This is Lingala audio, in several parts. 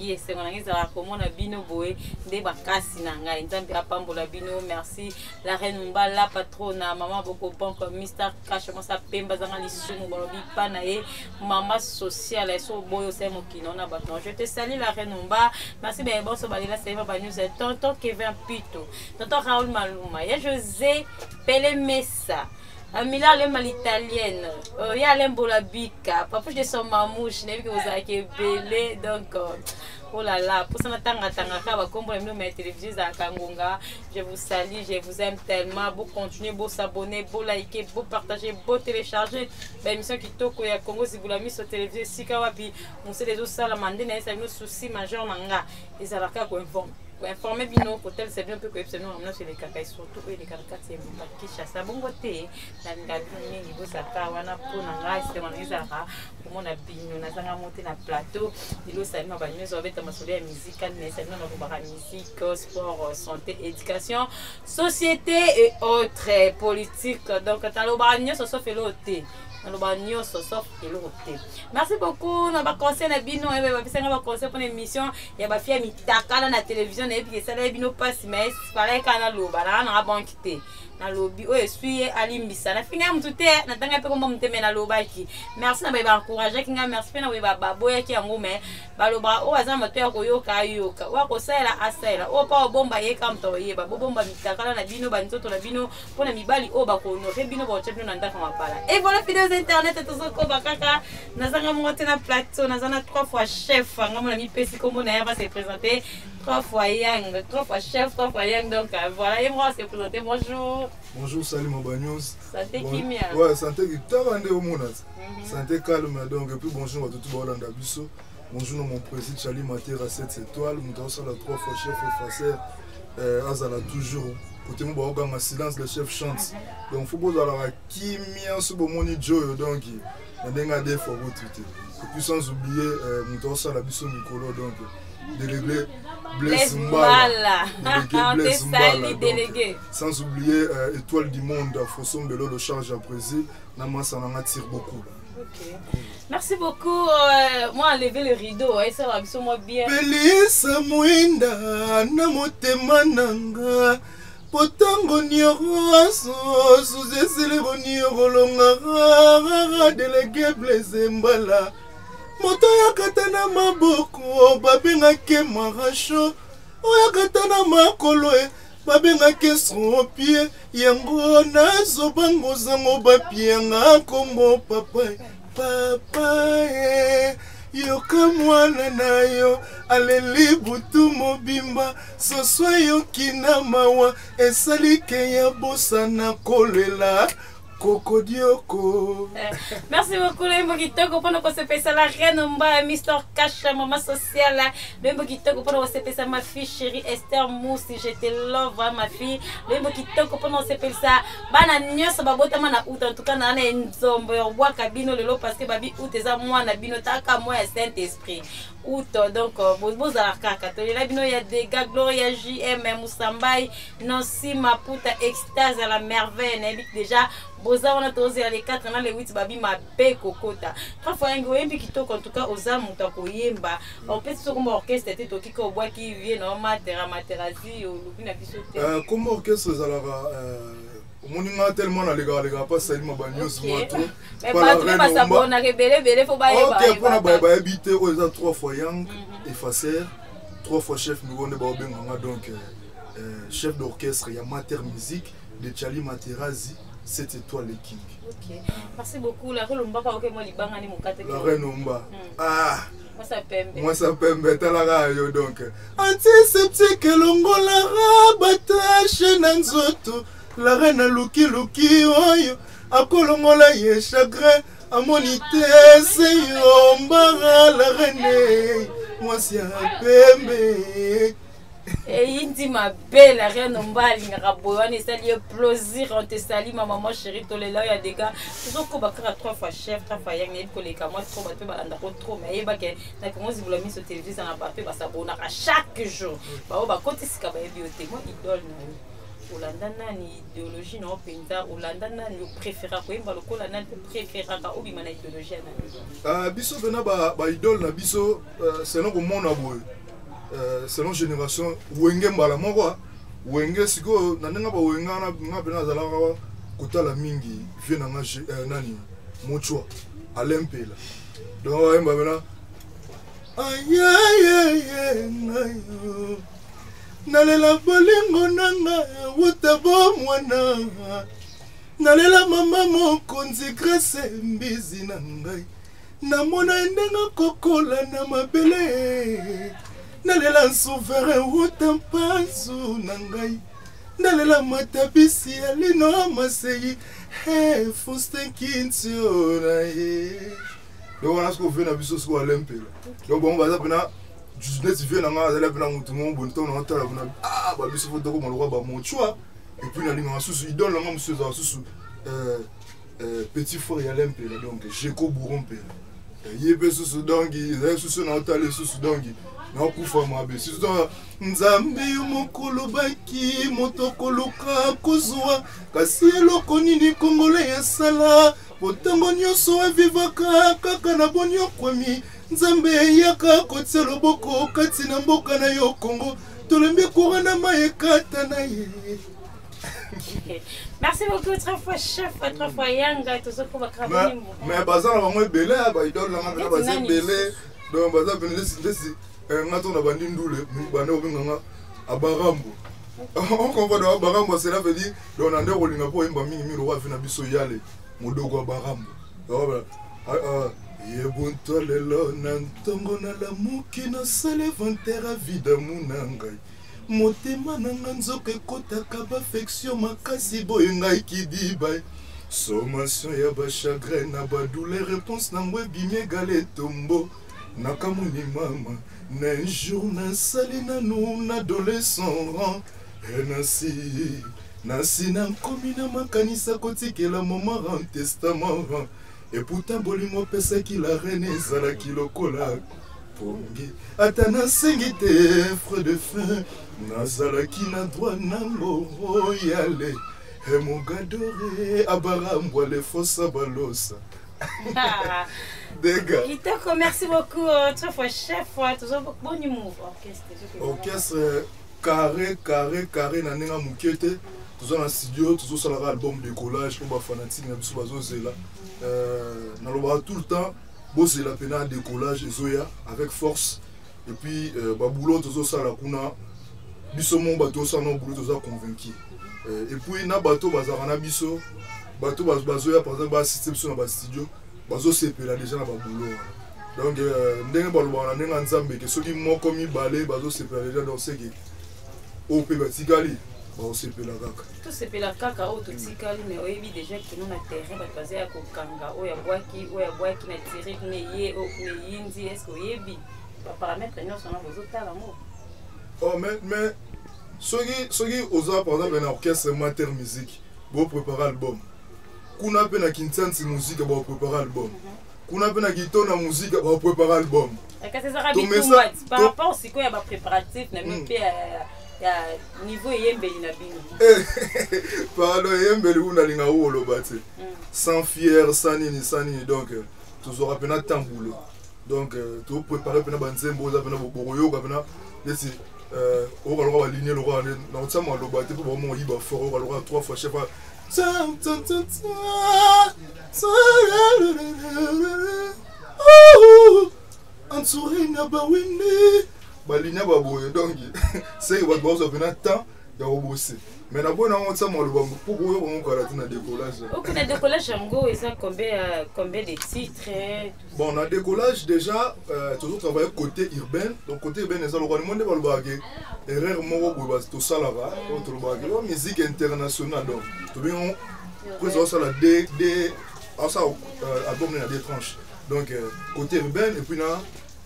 Esengo na ngai ezalaka komona bino boye nde bakasi na ngai. Nzambe apambola bino. Merci la reine Mbala, patrona mama boko banque, Mr Cash, mwasi apemba azanga lisumu, balobi pa na ye mama sociale eso boyo osali mokili na bato. Je te salue, la reine Mba. Merci baye bonso balela salima ba news, tonton Kevin Pito, tonton Raoul Maluma, ya José Pele Mesa, Amila Lema l'italienne, ya Alain Bolabika, Papouche de son mamouche, nayebi ke bozalaka ebele. Donc oh là là, mposa natangatanga kaka bakombo na bino, ma ya télévision ezalaka ngonga. Je vous salue, je vous aime tellement. Bocontinue, bosabonner, bolike, bopartager, botélécharger baémission kitoko ya Congo Zibula Miso Télévision. Esika wapi mosala ezosalama nde nayesa bino, souci majeur na nga ezalaka koinforme bino, kotalisa bino mpe koyebisa bino makambo nyonso elekaka, et surtout oyo elekaka kati ya engumba Kinshasa. Bongo te, nalinga bino mingi, bozalaka wana mpo na ngai. Esengo na ezalaka komona bino. Nazanga mo te na plateau lelo, osalima banyonso babeta masolo ya musique. Nayesa bino, nalobaka musique, sport, santé, éducation, société et autres, politique. Donc nalobaka nyonso sauf eloko te, naloba nyonso sauf eloko te. Merci beaucoup na baconseil na bino. Ebe bapesanga baconseil mpona émission ya bafia ya mitakala na télévision. Nayebi ke esalaki bino mpasi, mais falaki kaka naloba. Nanga nanga banke te, nalobi oyo esui ye alimbisa. Nafinga ye motu te, natanga mpe komba motu te, mais nalobaki. Merci na baye baencourageaki ngai, merci mpe na boye baboyaki yango. Mais balobaka, oyo aza na mato ya koyoka ayoka, oyo akosalela asalela, oyo mpa obomba ye ka moto akoyeba. Bobomba mitakala na bino, banzoto na bino, mpona mibali oyo bakohonore bino, bakotya bino na ndako mabala. Et voilà, fidèles internet, tozokoba kaka. Nazanga moko te na plateau, naza na trois fois chef. Nga mona mipesi kombo na ye, va se présenter. Trois fois yang, trois fois chef, trois fois yang. Donc voilà, ye moko se présenter. Bonjour. Bonjour, salut Maba News. Santé? Bon, kimia. Ouais, santé kitaka nde omona. Santé calme donc, et puis bonjour bato tu baolanda biso. Bonjour mon président Charlie Matera 7 étoiles, moto asala trois fois chef effacer, azala toujours côté mo baoganga silence, le chef chante. Donc faut bozalaka kimia so bomoni joyo, donc na ndenge adefa kutu te. Et puis sans oublier moto asala biso mikolo, donc délégué Blaise Mbala. Délégué Blaise Mbala. Délégué. Sans oublier étoile du monde, Fosson Belo, le charge à Brésil, na masa nanga tire beaucoup. Ok. Merci beaucoup. Moi, enlever le rideau, hein, ça va absolument bien. Pelisa mwinda na motema nanga, potango nyonso suzi esili koniyokolonga. Délégué Blaise Mbala, moto oyakata na maboko babengaki marasho, oyakata na makolo e babengaki estropié. Yango nazobangozango bapianga nkombo papa papa e. Yoka mwana na yo aleli butu mobimba, soso eyoki na mawa, esali ke ya bosana kolela kokodioko. Merci beaucoup. Loyembo kitoko mpona kosepesa la reine Mba, Mr Kasha, mama sociale. Loyembo kitoko mpona kosepesa ma fille chérie Esther Musi, je te love hein, ma fille. Loyembo kitoko mpona kosepelisa bana nyonso babotama na août. En tout cas naa na nzombo ya kobwaka bino lelo, parce que babi août eza mwana bino taka mwa ya Saint Esprit août. Donc bozala kaka, tolela bino ya dega. Gloria JM Musambai, Nancy Maputa, Extase à la merveille, nayebi déjà boza wana. Tozela le 4 na le 8, babi mabe kokota. Trois fois yangi oyembi kitoko. En tout cas oza moto akoyemba. Opesi biso komba orchestre te, tokika obwaki vie na matera materazi, olobi na biso te. Komba orchestre ezalaka, omoni nga tellement nalekaka lekaka mpa salima banews mwa trop. Bato mpe basabonaka ebele ebele, fo bayeba. Ok, mpona bayebi te, oyo eza trois fois yang effacer, trois fois chef miko nde baobenganga. Donc chef d'orchestre ya Mater Musique de Charlie Materazzi, 7 étoiles, le king. Ok, merci beaucoup la reine Mbaka. Ok, moi libanga ni mokate. La reine Omba. Ah, mwasa pembe. Mwasa pembe, talaka yo. Donc antiseptique elongolaka batache na nzoto. La reine alukiluki oyo akolongola ye chagrin, amoni te se yo mbara. La reine, mwasi ya pembe. Eyindi mabe. La reine Omba alingaka boye wana, esali ye plaisir. On te sali, ma maman chérie. Tolela oyo ya dega. Tozokoba kaka trois fois chef, trois fois yang. Nayebi koleka mwa trop, bato mpe balandako trop, mais ayebake na Kongo Zibula Miso Télévision na bato mpe basabonaka chaque jour. Bao bakoti sika, bayebi yo te. Mwa idole na yo? Olanda nani? Idéologie na yo mpenza, olanda nani? Opréféra koyemba lokola nani mpe préféraka obima na idéologie ya nani? Biso mpena baidole na biso, selon komona boye, selon génération Wenge, mbala moko Wenge. Sikoyo na ndenge bawenge wana, nga mpena azalaka kotala mingi vie na nga nani, Mochwa Alain Mpela. Donc ayemba mpena ayeyeye ngayo, nalela bolingo nanga wuta bomwana, nalela mama mokonzi Grace Mbizi na ngai, namona ndenge kokola na mabele, nalela souverain wuta mpanzu na ngai, nalela matabisi ya lino masei, he Faustin Kintio na ye. Donc wana sikoyo vie na biso sikoyo Alain Mpela. Donc bango baza mpena neti vie na nga azali mpena motu moko boye. Ntango na otala mpena, ah, babiso fo tokoma lokwa bamochwa. Et puis nalingaka susu idole nanga mosusu ezala susu petit frère ya Alain Mpela, donc Jeko Bouro Mpela. Ye mpe susu, donc ezali susu na otala susu, donc nakufa mabe susu. Nzambe yo mokolo baki moto koluka kozwa, kasi eloko nini Kongole asala? Botango nyonso avivaka kaka na bonyokwami. Nzambe, eyaka kotia loboko kati na mboka na yo Kongo, tolembi courant na mai ekata na ye. Merci beaucoup, trois fois chef, trois fois yanga, tozokoma. Mais baza na bango ebele, baidole nanga mpena baza ebele. Donc baza pene ndesi nga to na bandi ndule, bande obenganga Abarambo. On comprend? Donc Abarambo, cela veut dire, donc na nde kolinga mpo oyemba mingimingi lokwa vi na biso yale modoko ya Barambo. Yebunto lelo na ntongo nalamuki, nasala inventaire avidamu na ngai, motema na nga nzoka ekotaka baaffection makasi boye. Ngai kidiba sommation ya bachagrin na badouleur, réponse nango ebimi egale etombo. Nakamoni mama na un jour nasali nanu na adolescent rang, nasi nasi nakomi na makanisa kotikela mama ran testament ran. Et pourtant bolingo opesaki la reine ezalaki lokola pongi, ata nasengi te frais de fin, nazalaki na droit nango. Royale emogadore abarambwa lefosa balosa dega. Kitoko, merci beaucoup, trois fois chef. Tozo boni move orchestre? Orchestre carré, carré, carré na ndenge moke te. Toza na studio, tozosalaka album décollage mpo bafanatike na biso bazozela. Nalobaka tout le temps, bozela mpena décollage ezoya avec force. Et puis baboulot tozosala kuna, biso mo bato osala na boulot, toza convaincu. Et puis na bato bazalaka na biso, bato bazoya par exemple baassiste biso na bastudio, bazosepela déjà na baboulot wana. Donc ndenge balobaka na ndenge ya Nzambe ke soki moko mibale bazosepela déjà, donc seke oyo mpe batikali bakosepela kaka. Tosepela kaka oyo totikali. Mais oyebi déjà kino na terrain bato baza ya kokanga, oyo abwaki, oyo abwaki na tire kuna, eye oyo kuna eyindi. Est ce que oyebi baparamètre nyonso wana, bozotala yango? Oh, mais soki oza par exemple na orchestre Mater Musique, boprépare album kuna, mpe na Kinsansi Musique baprépare album kuna, mpe na Kitona Musique baprépare album. Kasi ezalaka bitumba par rapport sikoyo ya bapréparatif na bino mpe ya niveau eyembeli na bino. Pardon, eyembeli kuna nalinga o oloba te sans fier, sans nini, sans nini. Donc tozwaka mpena temps boulot, donc toprépare mpena banzembo oza mpena bokoyoka mpena neti oyoka lokola balinie lokola na kotia maloba te mpo bakomo oyiba fort, oyoka lokola trois fois chef. Tsa, tsa, tsa, tsa, tsa, entouré na bawende balinia baboye. Donc seke bato bazwa mpena temps ya kobose, mais naboyi nango tia maloba mpo koyoka ngo kala te na décollage. Ok, na décollage yango eza combien de titres? Bon, na décollage déjà, toujours travailler côté urbain. Donc côté urbain eza lokola mo nde balobaka ke erreur moko boye tosalaka oyo tolobaka ke musique internationale. Donc tobengi prince aosala de aosala album na deux tranches, donc côté urbain et puis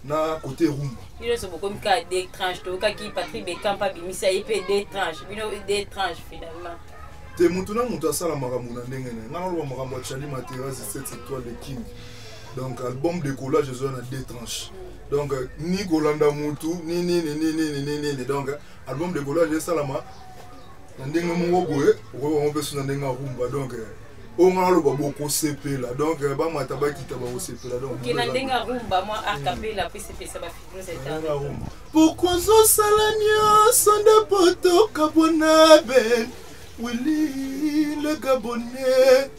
na côté rumba. Bino nyonso bokomi kaka deux tranches. Toyokaki Patrick Bekamp abimisa ye mpe deux tranches, bino deux tranches finalement. Te, motu na moto asala makambo na ndenge na ye. Nga naloba makambo ya Chali Materasi 7 étoile de King. Donc album décollage ezoya na deux tranches, donc ni kolanda mutu ni nini ni nini ni nini. Donc album décollage esalama. Na ndenge moko boye, okoyoka yango mpe so na ndenge ya rumba. Donc oyo nga naloba, bokosepela. Donc bamata, bakita, bakosepela. Donc Oke na ndenge ya rumba, mwa acapella mpe sepesa bafidèles internet. Pourquoi ozosala nyonso nde po tokabwana? Ben Willi le Gabonais,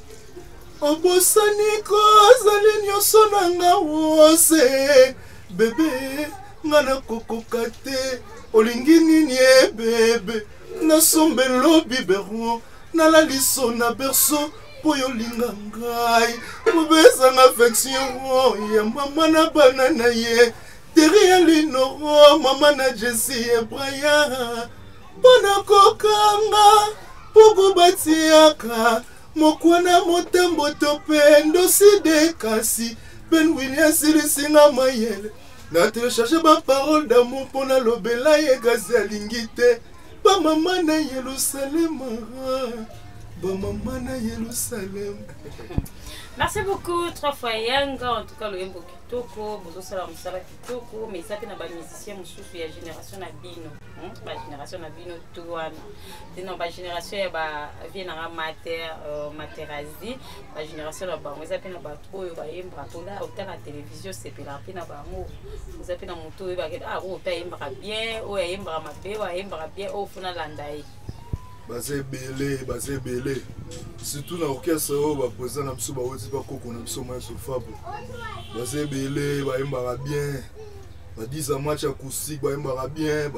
obosani kozali nyonso na nga wose. Bebe, nga nakokoka te. Olingi nini e bebe? Nasombelo biberon, nalaliso na berceau mpo yolinga ngai. Kobezanga affection ya mama na bana na ye, Teri ya Linoro, mama na Jesi e Brian, mpo na kokanga mpuku batiaka mokwana motambo to mpe ndoside. Kasi Ben William silisinga mayele na télécharge baparole d'amour mpo nalobela ye, kasi alingi te. Bamama na Yerusalema, bamama na Yerusalem. Merci beaucoup, trois fois Yanga. En tout cas, loyembo kitoko, bozosala mosala kitoko, mais eza mpe na bamusicien mosusu ya génération na bino, Bagénération na bino tu wana te, non, bagénération ya bavie nanga mater Materazi, bagénération na bango, eza mpe na bato oyo bayembaka mpona otala télévision, osepelaka mpe na bango. Eza mpe na motu oyebaka: ah, oyo mpe ayembaka bien, oyo ayembaka mabe, oyo ayembaka bien, oyo funa landa ye. Baza ebele, baza ebele, surtout na orchestre oyo baprésident na biso baweti, bakoko na biso maestro Fabo. Baza ebele bayembaka bien, badisa match acoustique bayembaka bien,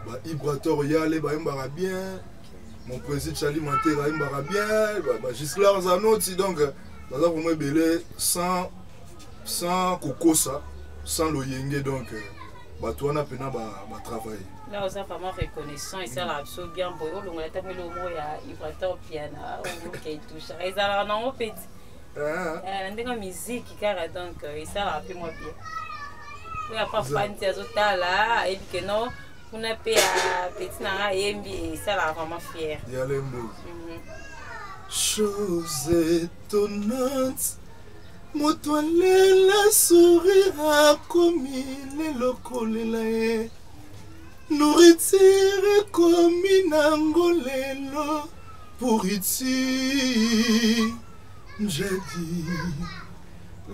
baibrator yale bayembaka bien, mon président Chali Matera ayembaka bien, bagislar Zanoti. Donc baza vraiment ebele, sans kokosa, sans loyenge. Donc bato wana mpena batravaille. Là oza vraiment reconnaissant, esalaka biso bien boye. Olongola ata melo moko ya Ibrator Piana, omoke etouchaka, ezalaka nango peti na ndenge ya miziki kaka. Donc esalaka mpe mwa bien oyo apa fandi azotala, ayebi ke no kuna mpe ya petit na nga ayembi, esalaka vraiment fier. Yalembo. Chose étonnante, moto alela sourire akomi lelo kolela ye. Nourriture ekomi nango lelo pourriture. J'ai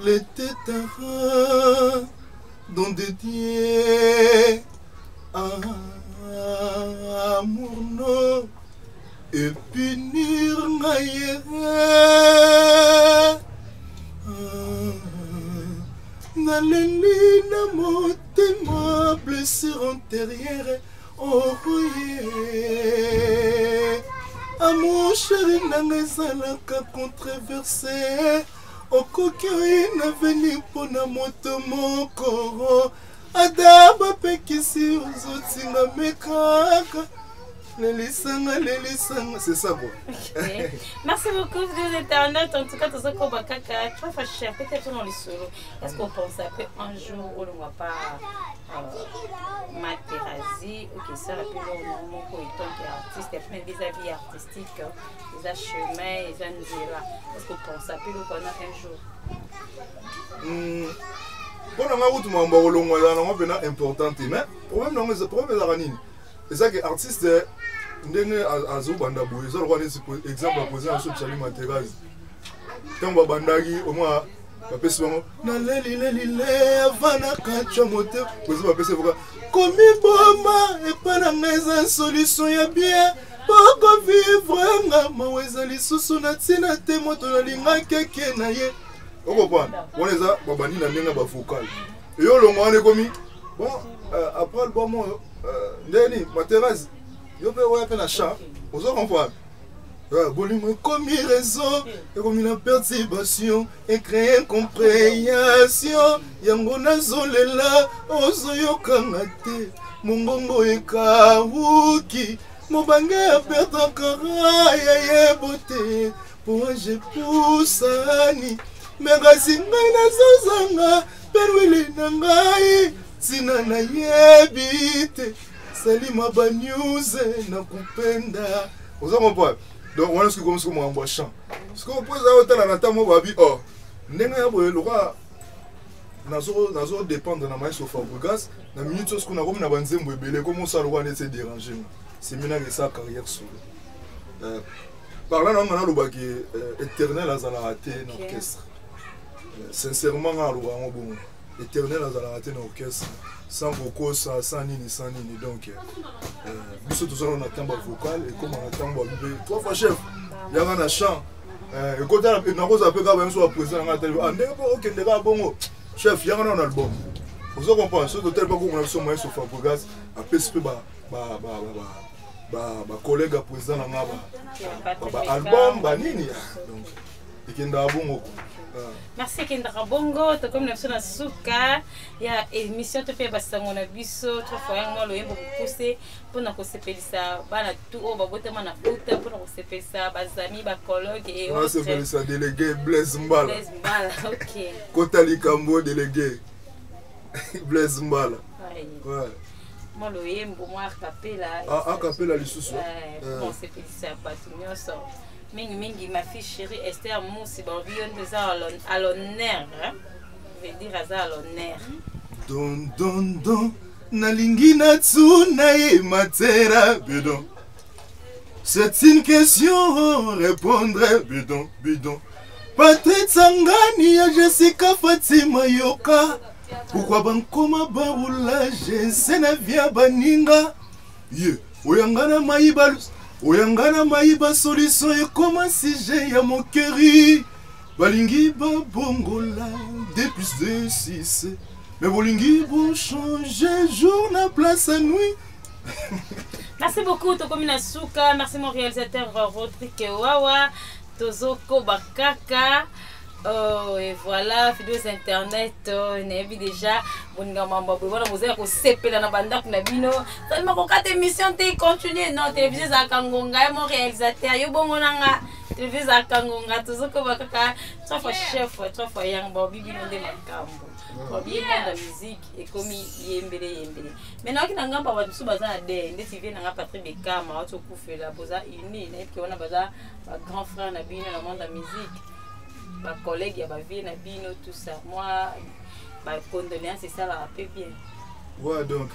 l'été un don de Dieu, amour no epunir ngai ye. Naleli na motema, blessure antérieure oye. Amour chéri nanga ezalaka controverse. Okoki oye na veni mpona moto moko, ata bapekisi ozotinga mekaka lelisanga, lelisanga. C'est ça quoi. Ok. Merci beaucoup, vous internautes. En tout cas, tozokoba kaka trois fois cher. Peut-être dans les solo. Est-ce qu'on pense un peu un jour où on va pas Materazi, ok, ça la plus long moko étant qu'artiste, et puis vis-à-vis artistique, eza chemin, eza nzela. Est-ce qu'on pense un peu pendant un jour? Mpo na ngai kutu makambo ya kolongwa ezala nango mpena important te. Mais problème nango, problème ezalaka nini? Eza ke artiste ndenge azobanda boye, eza lokola neti exemple ya président na biso Chali Materazi. Ntango babandaki, omwa bapesi bango nalelilelile avanaka tya motema, président bapesi voka komiboma epa na ngai eza solution ya bien pokovivre. Nga mawa eza lisusu na ntina te, moto nalingaki eke na ye. Okopwana wana eza babandi na ndenge ya bavocal eyo olongo wana ekomi bon. Après album oyo ndeni Materase, yo mpe oya mpe na chat, ozo comprendre. Bolingo ekomi raison, ekomi na perturbation, ecrée incompréhension. Yango nazolela, ozoyokanga te, mongongo ekawuki. Mobange aperdre kara ya yebo te po ange pusani me, kasi ngai nazozanga perwili na ngai, ntina nayebi te. Salima banews nakupenda, oza comprendre. Donc wana soki komi sikoyo makambo ya chant, sikoyo mpo eza otala na ntango babi or ndenge ya boye, lokola nazo dépendre na maestro Fabregas na minute oyo, sikoyo nakomi na banzembo ebele, komi osala lokola neti edérange nga. Seminari esa carrière solo. Par là nanga nalobaki éternel azalaka te na orchestre. Sincèrement nga naloba yango bongo, éternel azalaka te na orchestre, sans kokosa, sans nini, sans nini. Donc biso toza na ntango ya vocal, ekóma na ntango ya mpe trois fois chef yanga na chant, ekota nakozala mpe kaka bayebiso baprésident nanga tali ndenge mpo okende kaka bongo, chef yanga nano na album. Ozo comprendre? Soki totali mpa kongo na biso, moyen so Fabregas apesi mpe bacollègue ya président na nga baalbum banini. Donc ekendaka bongo. Merci, ekendaka bongo. Tokomi na biso na suka ya émission to mpe ya basango na biso. Trois fois yango, mwa loyembo mokuse mpona kosepelisa bana tu oyo babotama na uta, mpona kosepelisa bazami, bacollègue. Nasepelisa délégué Blaise Mbala. Blaise Mbala, ok. Kota likambo, délégué Blaise Mbala. Ouais. Mwa loyembo, mwa acapella. Acapella lisusu? Kosepelisa bato nyonso, mingimingi ma fille chérie Esther Musi. Balobi yo nde eza à l'honneur, veut dire aza à l'honneur. Don don don, nalingi natuna ye matera bidon. C'est une question, répondre bidon bidon. Patrick Sangani ya Jessica Fatima, yoka pourquoi bankoma baroulage se na via baninga ye oyanga na mayiba, oyanga na mayiba solution ekoma sujet ya moquerie. Balingi babongola 2 plus 2 6, mais bolingi bochange jour na place ya nuit. Merci beaucoup, tokomi na suka. Merci mon réalisateur Rodrigue Wawa. Tozokoba kaka. Oh, et voilà, vidéos internet, oh, nayebi déjà boninga mambo boye wana, boza ya kosepela na bandako na bino. Salima kokata émission te, continue. Non, télévision ezalaka ngonga ye. Mon réalisateur, yo bongo nanga télévision ezalaka ngonga. Tozokoba kaka. Trois fois chef, trois fois yang, baobi bino nde makambo. Baobi monde ya musique ekomi yembele yembele. Mais nayoki na ngambo bato mosusu baza na de ndeti vie nanga Patrik Bekama auti okufela. Boza uni, nayebi ke wana baza bagrand frère na bino na monde ya musique, bacollègue ya bavie na bino, tout ça. Moi, bacondoléance esalaka mpe bien. Ouais, donc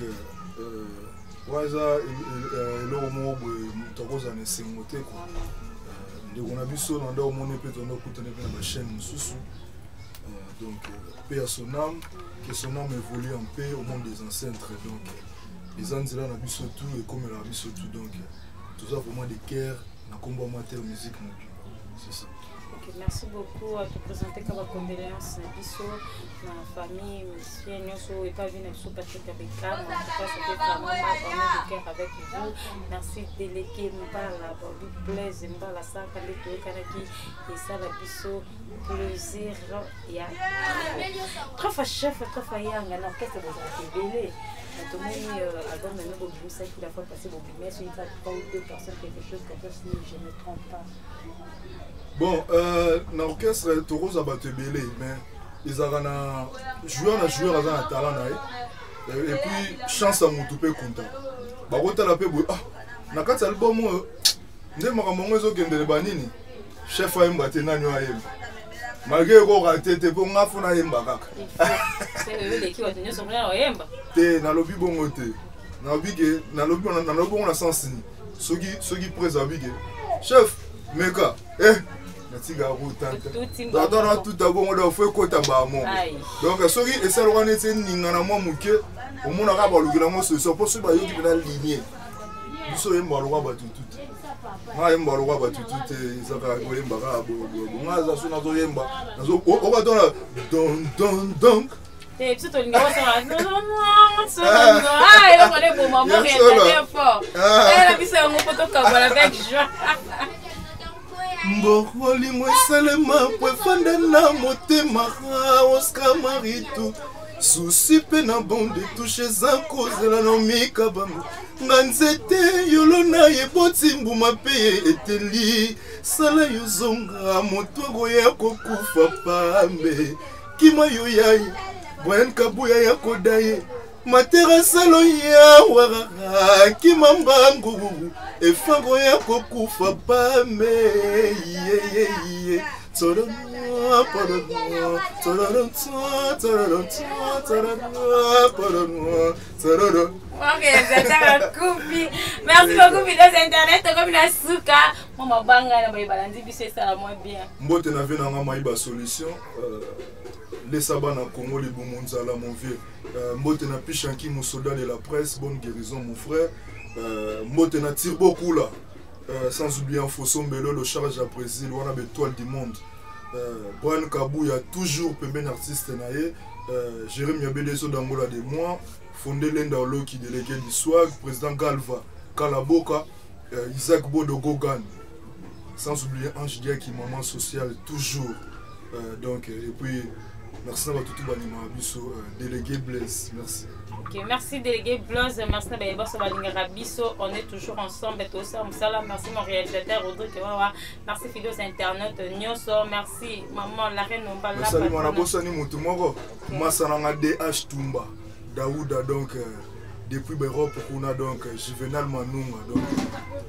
wana eza eloko moko boye, moto akozala na esengo te kua. Ndeko na biso na nde omoni mpe tonda okutani mpe na bachaîne mosusu. Donc paix à son âme, que son âme évolue en paix au monde des ancêtres. Donc eza nzela na biso tout, ekomelaka biso tout. Donc toza vraiment de cœur na nkombo ya Mater Musique mobimba, c'est ça. Ok, merci beaucoup. À te présenter comme condoléances na biso na famille monsieur nyonso epavi na biso Patrick Abekam. En tout cas, ça fait vraiment mal, on est de cœur avec vous. Merci délégué Mbala, Bobby Blaise Mbala saka nde toyokanaki, esala biso plaisir ya trois fois chef, trois fois yanga na orchestre. Bozalaka ebele. Tomoni album na bino bobimisaki la fois passée, bobimi soki kaka trois ou deux personnes, quelque chose comme ça, si je ne me trompe pas. Bon, na orchestre tokozwa bato ebele, mais ezalaka na joueur na joueur aza na talent na ye, et puis chance ya motu mpe kunta bakotala mpe boye. Ah, na kati ya album oyo nde makambo yango ezokendele banini, chef ayemba te, nani oyo ayemba malgré ekoka te te, mpo nga fo nayemba kaka. Te, nalobi bongo te. Nalobi ke nalobi bongo na sens nini? Soki prese alobi ke chef meka, eh, natikaka kotanta na tuta bongo. Donc fo ekota mbaa moko. Donc soki esalaka neti eninga na mwa moke, omonaka balukela yango solution, mpo soki bayoki mpena ligne biso oyemba lokwa bato tu te. Nga ayemba lokwa bato tu te, ezaka koyemba kaka boyeboye. Nga aza so nazoyemba okatona don don donc. Te, biso tolinga osala eloko nde eboma mo réalisateur fort na biso yango mpo tokabola avec joie. Mbokolingo esalema po efanda na motema. Oscar Maritu susi mpe na bonde touche eza kozela na mika bango. Nga nzete yolo na eboti mbuma mpe ye eteli. Sala yo zonga, moto akoya kokufa pambe. Kima yo yaye Brian Kabuya ya koda ye. Materasalo ya warara kima mbangu efango ya kokufa pame yeyeye Ok, akufi. Merci beaucoup, fidèles internet. Tokomi na suka. Mwa mabanga na baye balandi biso esala mwa bien. Mbote na vie na nga mayiba solution. Euh, lesa bana Congo libumu nzala mon vieux. Euh, mbote na Pichanki mon soldat de la presse, bonne guérison mon frère. Euh, mbote na Tirbo Kula. Euh, sans oublier Fosso Mbelo, le charge à Brésil, wana étoile du monde. Euh, Brian Kabouya toujours pembeni artiste na ye. Euh, Jérémy Abelezo d'Angola de moi, Fondé Lenda Oloki délégué du swag, président Galva Kalaboka, euh, Isaac Bodo Gogan. Sans oublier Ange Diaki, maman sociale, toujours. Euh, donc, et puis, merci à tout le biso, délégué Blaise, merci. Ok, merci délégué Blaise, merci na baye baso balingaka biso, on est toujours ensemble, tosala mosala, merci mon réalisateur Rodrigue Wawa, merci fidèles internautes nyonso, merci maman la reine Ombala. Nasali mwana bosani mutu moko, masa nanga DH Tumba, Daouda donc euh, depuis Europe kuna donc euh, Juvenal Manunga donc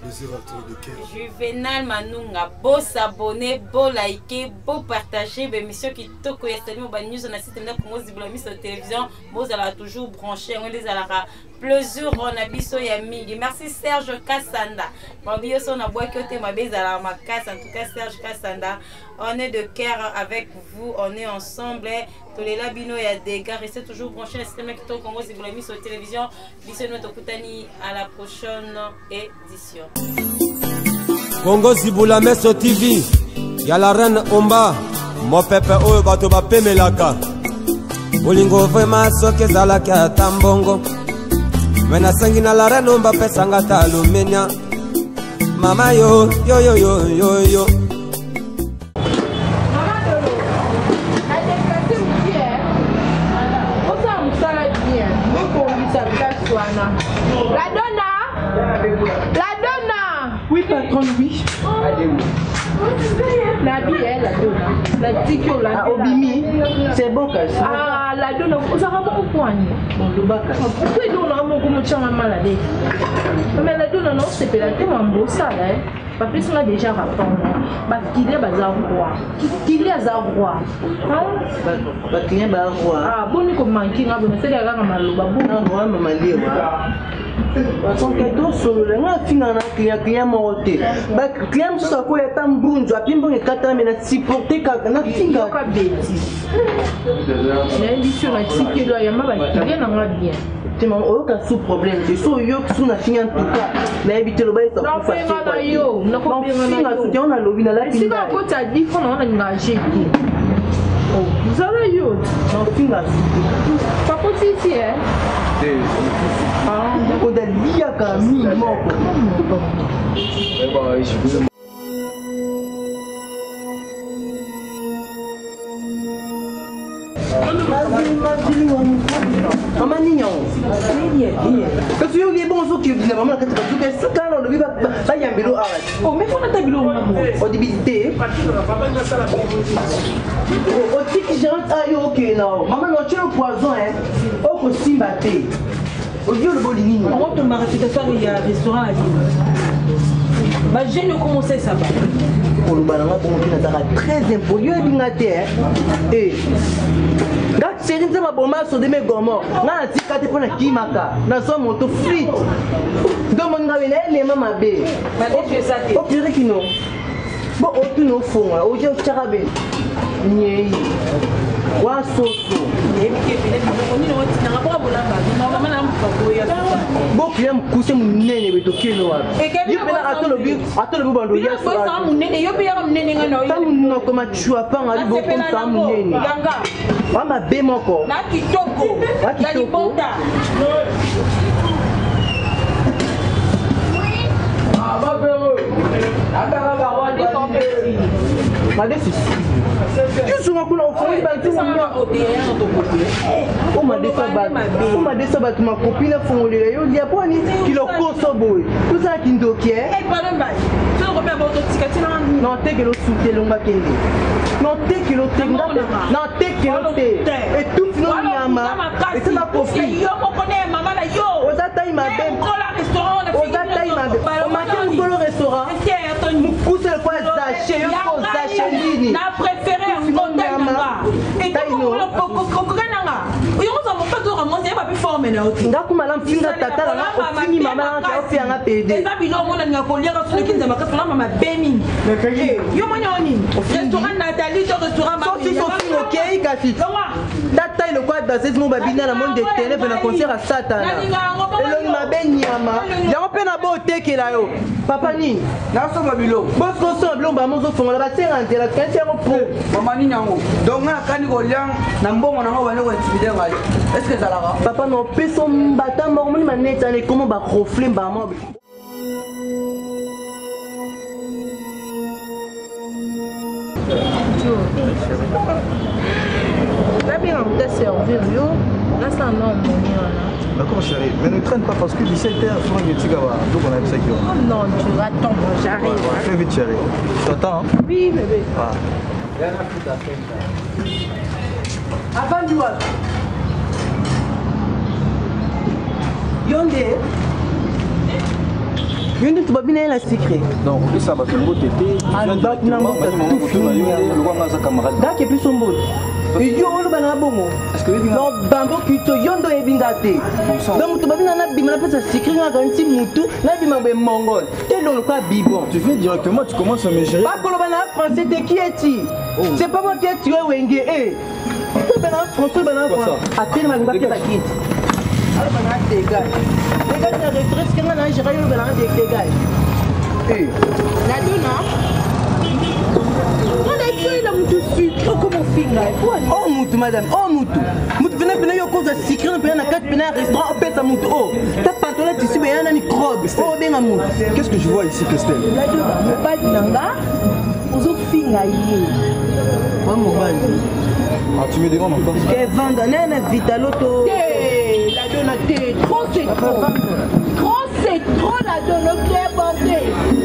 plaisir à toi de cœur. Juvenal Manunga, beau s'abonner, beau liker, beau partager, émission kitoko ya Salimo ba news na site na Congo Zibula Miso télévision. Bozala toujours branché yango nde ezalaka plaisir na biso ya mingi. Merci Serge Kasanda, babi yo so nabwaki yo te, mabe ezalaka makasi. En tout cas Serge Kasanda, on est de cœur avec vous, on est ensemble, tolela bino ya dégâts. Restez toujours branché na système ya kitoko Congo Zibula Miso télévision. Biso no tokutani à la prochaine édition. Congo Zibula Meso TV ya la reine Omba, mopepe oyo bato bapemelaka bolingo vraimen. Soki ezalaki ata mbongo me nasengi na la reine Omba, pesanga ata alumenia mama yo yo yo yo yo yo. La donna. La donna. Oui, patron, oui. La vie, la donna. La tiki la. Ah, obimi. C'est bon kasi. Ah, la donna, ozalaka moko kwani. Olobaka. Pourquoi eloko nanga moko motyanga malade? Mais la donna, naosepela te mambo osala. Bapesi nga déjà rapport, bakile baza roi, kili aza roi. Baclient ba roi. Ah, boni komanki nga boye, nasalaka kaka maloba. Roi mama lewa basoke tosolola. Nga afinga na client, client moko te. Baclient mosusu akoya ata mbunzu api mbongo ekatami na supporte kaka nafinga. Yoka bétise, nayebi so natikeli ayamba bakile nanga bien. Te mama, oyoka su problème te. So oyoki su nafinga, en tout cas nayebi te, loba. Nakobenga na yo, nakobenga na yo. Soutien nalobi nalaki. Esika akoti adi mpo na wana ninga jete zala yo. Nafinga. Pakotiti e. Odaliaka mingi moko. Mama nini yango? Kasi yo olie bongo, ozokende mama na kati bazuka esuka wana, olobi bayambelo awa. Mefona ta biloko na mo. Odibi te, otiki gérante ayo okende nao mama na otielo poison okosimba te. Obi olobi olingi nini? Yango tombaka réputation ya restaurant na bino, bajeune okomosesa ba. Koloba nanga bongo mpe nazalaka très impoli, oyebi nga te. E nga chéri, nzambe aboma Sodome Gomor, nga natika te mpo nakimaka, nazwa moto frite ndomoni nga na elema mabe opire kino bo otuna ofongola oje otyaka be nyei wa soso. Boklia mokuse monene be tokende wapi? Yo mpena atolobi atolobi bando ta monoko macua panga ali bokomisa monene wa mabe moko na kitoko wa kitoko. Madesi yusunga. Longa kuna ofongoli bantungu omadesa bato makopi nafongolela yo lia mpo ani kilokoso boye tozala kindoki e naotekela osuki elonga kende naotekela te naotekela te etufi no nyama esi makofi oza tai mabe oza tai mabe omaki mokolo restaurant mokuse lokola zache yo soko zache nini na préféré yango okoka nanga yango oza mopati oka mwasi yeba mpe forme na yo te ndako malamu finga tata nanga ofingi mama nanga ofiyanga pede eza biloko omona ninga koliaka soki nzambe makasi olamba mabe mingi yo moni yango nini restaurant nathalie to restaurant soki sofinga okei kasi tata eloko ya danseuse mo babina na monde de ténèbre na concert ya satana elongi mabe nyama yango mpe na bo otekela yo papa nini nasomba biloko bososomba biloko bama ozofongola basenga nzela kanisi yango po mama nini yango donc nga nakani kolia na mbongo nango bande kointimide ngai estce ezalaka papa na opesa mbata moko moni maneti wana ekoma barofle mbama. Nabenga moto aservir yo, nasala na omoni wana. D'accord chérie, mais ne traîne pas parce que 17h, souvent je suis donc on a ça qui Oh non, tu attends, j'arrive. Ouais, ouais, fais vite chérie. Je t'attends. Hein? Oui bébé. Ah. Avandi wapi? Yo nde yo nde tobabina ye na secret. Donc opesa bato mbote te. Alobaki na mbote dake biso mbote yo oloba na bongo bambo kito yo nde oyebi nga te. Donc moto babina nabima napesa secret nga kanisi mutu nabima boye mongol te loloka bibon. Tu viens directement, tu commences à me gérer. Bakoloba na français te qui es-tu? C'est pas moi qui ai tué Wenge. Eh bana français, bana français atelema linga mpe bakiti aloba na dégage dégage na retraite kenga na géré yo bana dégage. Eh Nadona wana mutu sucre okoma ofinga. O mutu madame, o mutu mutu pene pene yo kozwa sucre na pene na kati pene ya restaurant opesa mutu o ta pantola tisi beya na microbe o obenga mutu. Qu'est-ce que je vois ici, Christelle? Mobali na nga ozofinga ye. Wa mobali. Ah, tu me demandes encore ça? Evanda naye na vitalo to. Te Ladona te, trop c'est trop, trop c'est trop. Ladona okebande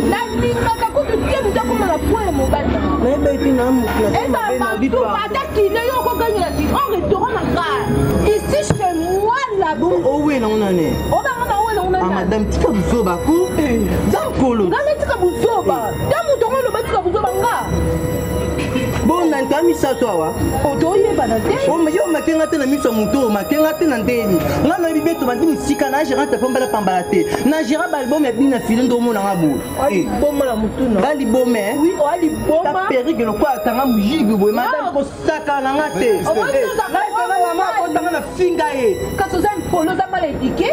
nalingaka kutu te moto akoma na point ya mobali na nga. Nayeba ete na mutu eza bantu ata kine yo okokangela ti o restaurant na nga ici chez moi la. Owe nango nane. Obanga na owe nango Ah nani? madame, tika buzoba ku za nkolo. Nga natika buzoba te, moto yango oloba tika buzoba nga. Bona nta misato awa. Otoyebana te. Yo makenga te na miso ya moto oyo makenga te na ndeni nga nayebi be tobandi mosika na gérant pambala pambala te na gérant baalbum ya bino na file nde omonanga boye. Liboma na motuna. Nga liboma? Oui, oa liboma. Ta perruque lokola akanga moyibi boye madame, kosaka na nga te. Mama akotanga na finga ye. Kasi oza mpolo, oza mal éduqué,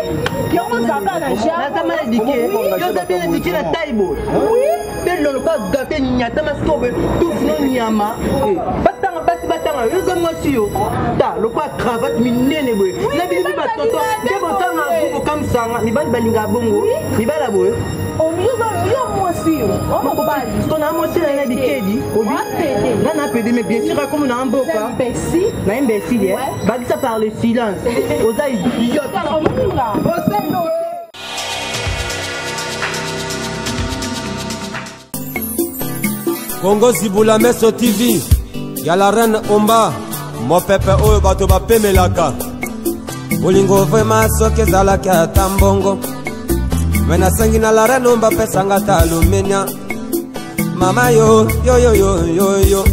yango ozalaka na Naza mal éduqué? Yo oza bien éduqué na tai boye te loloka gate nyata masiko boye tufu no nyama. Batanga basi batanga yo oza mwasi yo ta lokola cravate minene boye na bino mpe batoto nde botanga bokamwisanga mibali balingaka bongo mibali ya boye. Yo mwasi yo o mobali. Siko na mwasi na ye na bikedi nga na pede, mais bien sûr akomi na mboka na imbécile bakisa par le silence oza idiote. Omoninga. Osendo. Kongo Zibula Meso TV ya la reine Omba mopepe oyo bato bapemelaka bolingo vraimen soki ezalaki ata mbongo me nasengi na la reine Omba apesanga ata alumenia mama yo yo yo yo yo yo.